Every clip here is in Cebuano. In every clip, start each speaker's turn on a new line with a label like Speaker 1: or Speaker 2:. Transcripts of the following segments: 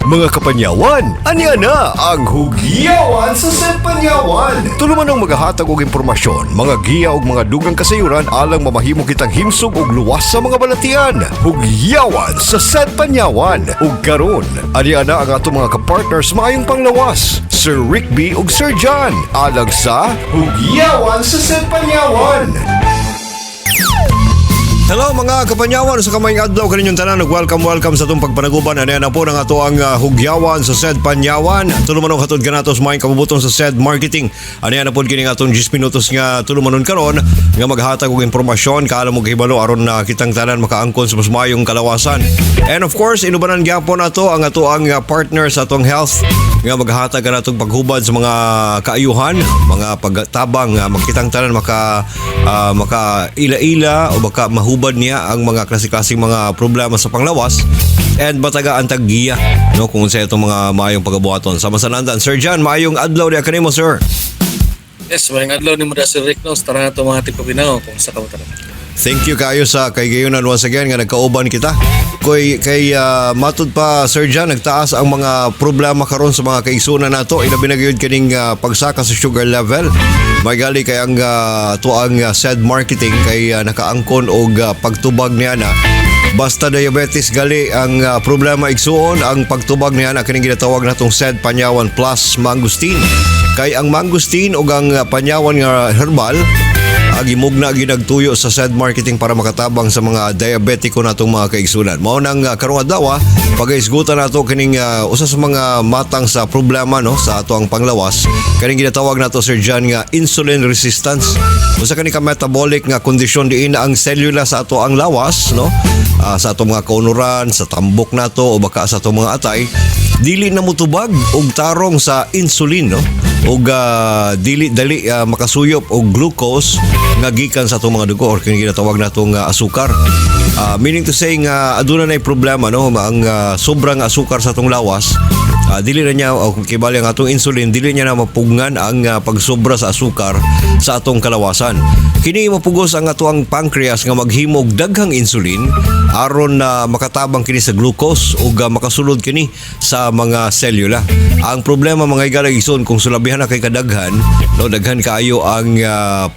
Speaker 1: Mga kapanyawan, ania na ang Hugyawan sa Said Panyawan. Tuluman ang magahatag og impormasyon, mga giya og mga dugang kasayuran alang mamahimo kitang himsog og luwas sa mga balatian. Hugyawan sa Said Panyawan. Ug karon, ania na ang atong mga kapartners maayong panglawas, Sir Rick B ug Sir John, alang sa Hugyawan sa Said Panyawan.
Speaker 2: Hello, mga kapanyawan, sa kamayng adlaw kaninyong tanan ug welcome, welcome sa atong pagpanaguban. Ano na po ang ato ang Hugyawan sa Said Panyawan. Tulumanon hatod kanato sa maayong kabubutong sa Said Marketing. Ano na po kini atong 10 minutos nga tulumanon karon nga maghatag og impormasyon kaalam mo hibalo aron na kitang tanan makaangkon sa mas maayong kalawasan. And of course, inubanan gyapon nato ang ato ang partner sa atong health nga maghatag kanatong paghubad sa mga kaayuhan, mga pagtabang nga makitang tanan maka ila-ila o baka mahubad niya ang mga klase-klaseng mga problema sa panglawas and batagaan tag giya, no, kung sa itong mga maayong pagabuhaton. Sama sa nandan, Sir John, maayong adlaw diha kanimo, sir.
Speaker 3: Yes, maayong adlaw ni mo Sir Rick, no. Tara na to, mga tigpabinaw, kung sa kamutan.
Speaker 2: Thank you kayo sa kay gayunan once again nga nagkauban kita. Koy kay matud pa, Sir John, nagtaas ang mga problema karon sa mga kaigsunan nato, ilabi na gyud kining pagsaka sa sugar level. May gali kay ang tuang Said Marketing kay nakaangkon og pagtubag niya na basta diabetes gali ang problema, igsuon, ang pagtubag niya na kining ginatawag natong Said Panyawan Plus Mangosteen. Kay ang mangosteen ug ang panyawan nga herbal ang gimugna ginagtuyo sa Said Marketing para makatabang sa mga diabetiko natong mga kaigsunan. Mao nang karong adlaw, pagaisgutan nato kining usa sa mga matang sa problema, no, sa ato ang panglawas, kaning ginatawag nato, Sir John, nga insulin resistance. Usa kani ka metabolic nga kondisyon diin ang selula sa ato ang lawas, no, sa atong mga kaunuran, sa tambok nato o baka sa atong mga atay, dili na mutubag og tarong sa insulin, no, og dili dali makasuyop og glucose nga gikan sa atong mga dugo or kini ginatawag natong asukar. Meaning to say nga aduna nay problema, no, ang sobrang asukar sa atong lawas, dili na niya o kibali ang atong insulin, dili niya na mapugngan ang pagsobra sa asukar sa atong kalawasan. Kini mapugos ang atoang pancreas nga maghimog daghang insulin aron na makatabang kini sa glucose ug makasulod kini sa mga selula. Ang problema, mga higala igsoon, kung sulabihan na kay kadaghan, no, daghan kaayo ang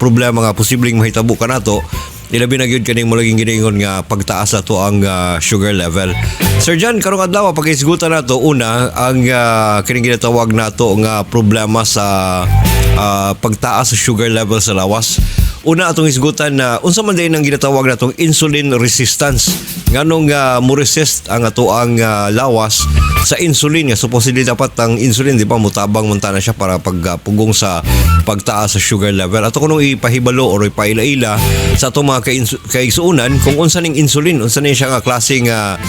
Speaker 2: problema nga posibleng mahitabo kanato, ilabi na gyud kaning mulaging ginaingon nga pagtaas ato ang sugar level. Sir John, karong adlaw paghisgutan nato una ang kining ginatawag nato nga problema sa pagtaas sa sugar level sa lawas. Una atong hisgutan na unsa man din ang ginatawag natong insulin resistance. Nganong mo resist ang ato ang lawas sa insulin nga supposedly dapat ang insulin, di ba, mutabang man na siya para pagpugong sa pagtaas sa sugar level. Ato kunong ipahibalo or ipaila-ila sa atong mga kaigsuonan kung unsa ning insulin, unsa ning siya nga klase nga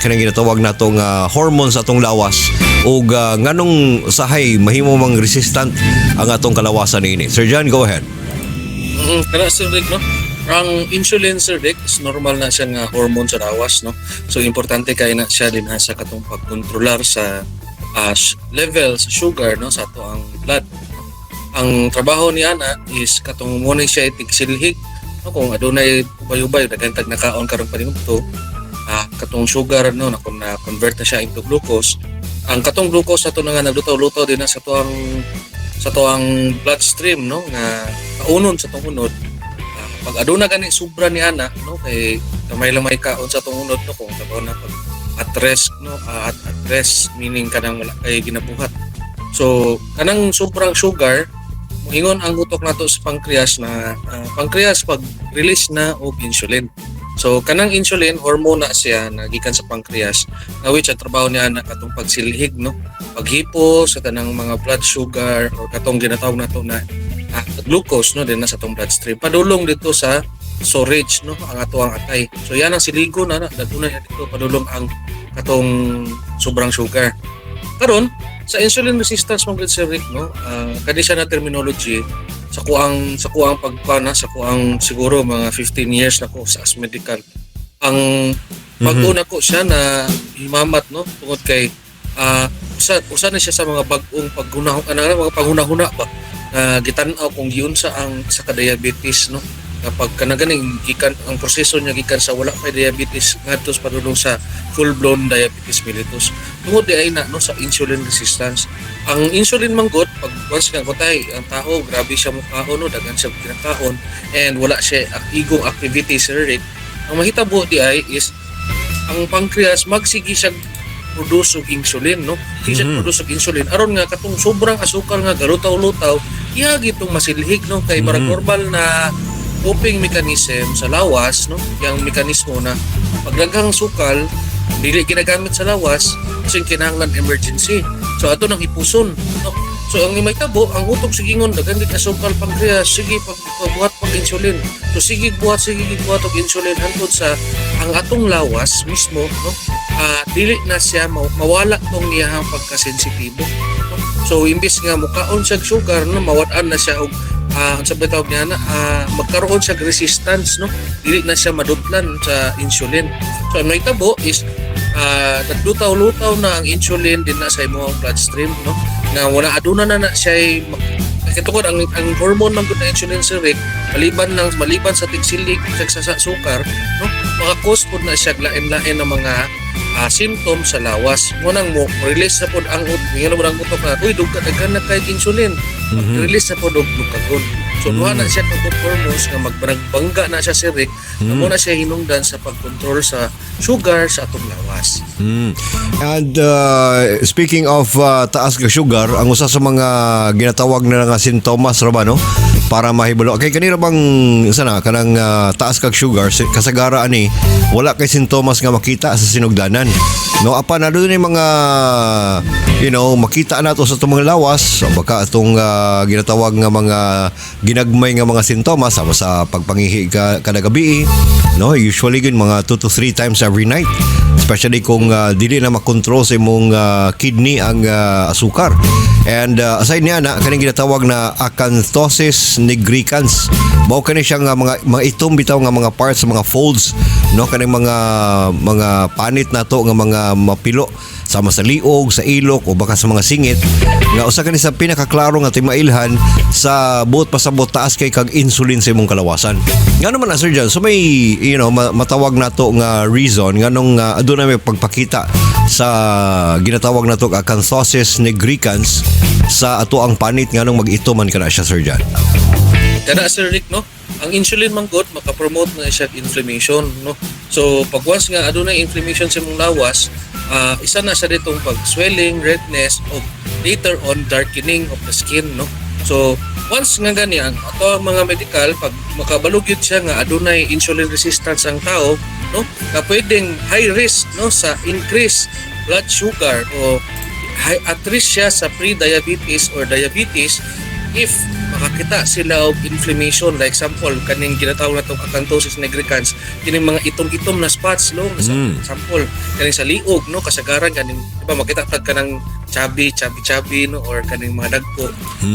Speaker 2: kanang ginatawag natong hormone sa atong lawas ug nganong sahay mahimo mang resistant ang atong kalawasan niini. Sir John, go ahead.
Speaker 3: Kana, Sir Rick, no. Ang insulin, Sir Rick, is normal na siya nga hormone sa lawas, no. So importante kay na siya din ha, sa katong pagkontrolar sa level sa sugar, no, sa ato ang blood. Ang trabaho ni ana is katong mo ni siya itigsilhig, no, kung adunay ubay-ubay daghan tag nakaon karong paninubto, katong sugar, no, na kung na convert na siya into glucose. Ang katong glucose ato na nga naglutaw-lutaw din na sa tuang bloodstream, no, nga kaunon sa tong unod. Pag aduna gani sobra ni ana, no, kay gamay lang may kaon sa tong unod, no, kung kabaw na pag at rest, no, at rest meaning kanang wala kay ginabuhat. So kanang sobrang sugar, moingon ang utok nato sa pancreas na pancreas, pag release na og insulin. So kanang insulin, hormone na siya na gikan sa pancreas nga which ang trabaho niya na katong pagsilhig, no, paghipo sa tanang mga blood sugar or katong ginatawag nato na glucose, no, din na sa atong bloodstream padulong dito sa storage, no, ang ato ang atay. So yan ang siligo na na daguna niya dito padulong ang katong sobrang sugar. Karon sa insulin resistance man gud, Sir Rick, no, kani siya na terminology sa kuang pagpana sa kuang siguro mga 15 years na ko sa as medical, ang bag-o na ko siya na himamat, no, tungod kay usa usa na siya sa mga bag-ong paghunahon, ano, mga panghunahuna ba na gitan-aw kung giunsa ang sa ka-diabetes, no. Kapag kanaganing gikan ang proseso niya gikan sa wala pa diabetes ngadto sa padulong sa full blown diabetes mellitus tungod di ay na, no, sa insulin resistance. Ang insulin manggod, pag once nga kutay ang tao, grabe siya mukaon, no, daghan siya kinakaon and wala siya igong activity, Sir Rick, ang mahitabo di ay is ang pancreas magsige siya produce og insulin, no. Sige siya produce og insulin aron nga katong sobrang asukal nga galutaw-lutaw iya gitong masilhig, no, kay marag normal na coping mechanism sa lawas, no, yang mekanismo na pag daghang sukal dili ginagamit sa lawas kasi kinahanglan emergency, so ato nang hipuson, no. So ang mahitabo, ang utok sige ingon, "Daghan gid asukal, pancreas, sige pag pagbuhat pag insulin." So sige buhat og insulin hangtod sa ang atong lawas mismo, no, dili na siya mawala tong iyahang pagkasensitibo, no? So imbis nga mukaon siya og sugar, no, mawad-an na siya og unsa ba tawag niya na magkaroon siya og resistance, no, dili na siya madutlan sa insulin. So ang nahitabo is naglutaw-lutaw na ang insulin din na sa imong bloodstream, no, nga wala aduna na na siya. Kay tungod ang hormone man gud na insulin, Sir Rick, maliban sa tigsilig sa sukar, no, maka-cause pud na siya lain-lain ng mga symptoms sa lawas mo nang mo release na pud ang ngano mo ang utok na, "Uy, dughan na kay insulin." Release na pud og glucagon. So duha na siya ka hormones nga magbarag-bangga na siya, Sir Rick, na mo na siya hinungdan sa pagkontrol sa sugar sa atong lawas.
Speaker 2: And speaking of taas ka sugar, ang usa sa mga ginatawag na nga sintomas ra ba, no? Para mahibalo. Kay kanira bang sana kanang taas kag sugar kasagara ani wala kay sintomas nga makita sa sinugdanan. No, apan aduna ni mga makita nato sa atong mga lawas o baka atong ginatawag nga mga ginagmay nga mga sintomas sama sa pagpangihi ka kada gabi, no, usually gud mga 2 to 3 times every night, especially kung dili na makontrol sa imong kidney ang asukar. And aside niya na kaning ginatawag na acanthosis nigricans, mao kani siya nga mga itom bitaw nga mga parts sa mga folds, no, kaning mga panit nato nga mga mapilo sama sa liog, sa ilok o baka sa mga singit, nga usa kani sa pinakaklaro nga timailhan sa buot pasabot taas kay kag insulin sa imong kalawasan. Ngano man na, Sir John, so may matawag nato nga reason nganong aduna may pagpakita sa ginatawag nato acanthosis nigricans sa ato ang panit, nganong mag-ito man kana siya, Sir John?
Speaker 3: Kana, Sir Rick, no, ang insulin man gud maka-promote na siya inflammation, no. So pag once nga adunay inflammation sa imong lawas, isa na siya ditong pag swelling, redness o later on darkening of the skin, no. So once nga gani ang ato ang mga medical, pag makabalo gyud siya nga adunay insulin resistance ang tao, no, nga pwedeng high risk, no, sa increase blood sugar o high, at risk siya sa pre-diabetes or diabetes if makakita sila og inflammation, like example kaning ginatawag natong acanthosis nigricans, kining mga itom-itom na spots, no, sa example kaning sa liog, no, kasagaran kaning, di ba, makita tag kanang chubby chubby chubby, no, or kaning mga dagko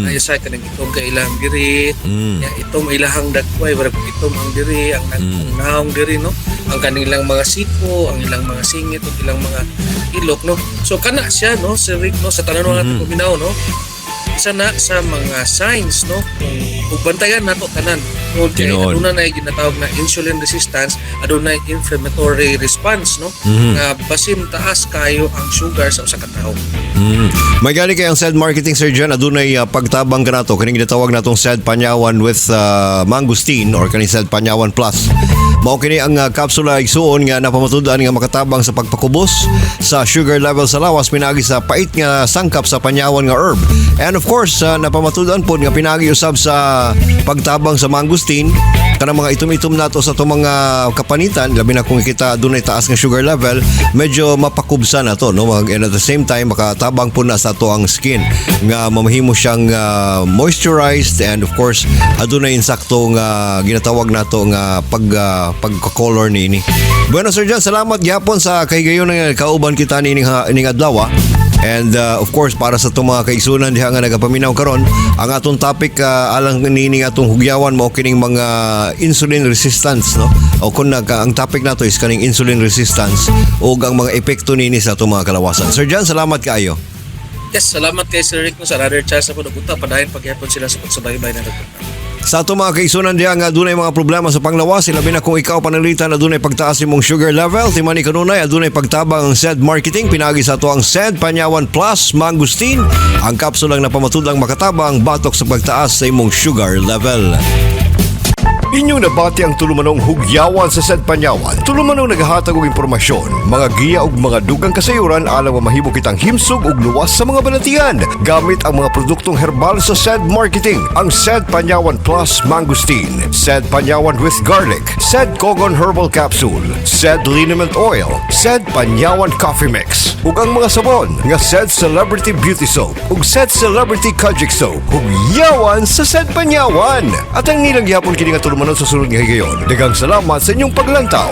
Speaker 3: ay sa kaning itom kay ilang diri. Ya, itom ilahang dagway, murag itom ang diri, ang naong diri, no, ang kanilang mga siko, ang ilang mga singit ug ilang mga ilok, no. So kana siya, no, Sir Rick, no, sa tanan natin paminaw, no, isa na sa mga signs, no, kung ug bantayan nato tanan tungod kay aduna na ginatawag na insulin resistance, adunay inflammatory response, no, nga basin taas kayo ang sugar sa usa ka tawo.
Speaker 2: May gani kay ang said marketing, Sir John, adunay pagtabang kanato kaning ginatawag natong said Panyawan with mangosteen or kaning said Panyawan Plus. Mao kini ang kapsula, igsuon, nga napamatud-an nga makatabang sa pagpakubos sa sugar level sa lawas pinaagi sa pait nga sangkap sa panyawan nga herb. And of course, napamatud-an pod nga pinaagi usab sa pagtabang sa mangosteen kanang mga itom-itom nato sa atong mga kapanitan, labi na kung kita adunay taas nga sugar level, medyo mapakubsa na to, no. And at the same time makatabang po na sa ato ang skin nga mamahimo siyang moisturized and of course adunay insakto nga ginatawag nato nga pagka-color niini. Bueno, Sir John, salamat gyapon sa kahigayon nga kauban kita niining adlaw. And of course, para sa itong mga kaigsunan diha nga nagapaminaw karon, ang atong topic alang niining atong hugyawan mao kining mga insulin resistance, no? O kung ang topic nato is kaning insulin resistance ug ang mga epekto niini sa atong mga kalawasan. Sir John, salamat kaayo.
Speaker 3: Yes, salamat kay Sir Rick, no, sa another chance na po napunta. Padayon pagyapon sila sa pagsubaybay na nagpunta.
Speaker 2: Sa ato mga kaigsunan diha nga adunay mga problema sa panglawas, ilabi na kung ikaw pananglitan adunay pagtaas imong sugar level, timani kanunay adunay pagtabang ang SED Marketing pinagi sa ato ang SED Panyawan Plus Mangosteen, ang kapsulang napamatudlang makatabang batok sa pagtaas sa imong sugar level.
Speaker 1: Inyong nabati ang tulumanong Hugyawan sa Said Panyawan. Tulumanong naghahatag og impormasyon, mga giya ug mga dugang kasayuran alang mamahimo kitang himsog ug luwas sa mga balatian gamit ang mga produktong herbal sa Said Marketing. Ang Said Panyawan Plus Mangosteen, Said Panyawan with Garlic, Said Kogon Herbal Capsule, Said Liniment Oil, Said Panyawan Coffee Mix, ug ang mga sabon nga Said Celebrity Beauty Soap ug Said Celebrity Kojic Soap. Hugyawan sa Said Panyawan. At ang nilang gihapon kini nga tulumanon sa sunod nga higayon. Daghang salamat sa inyong paglantaw.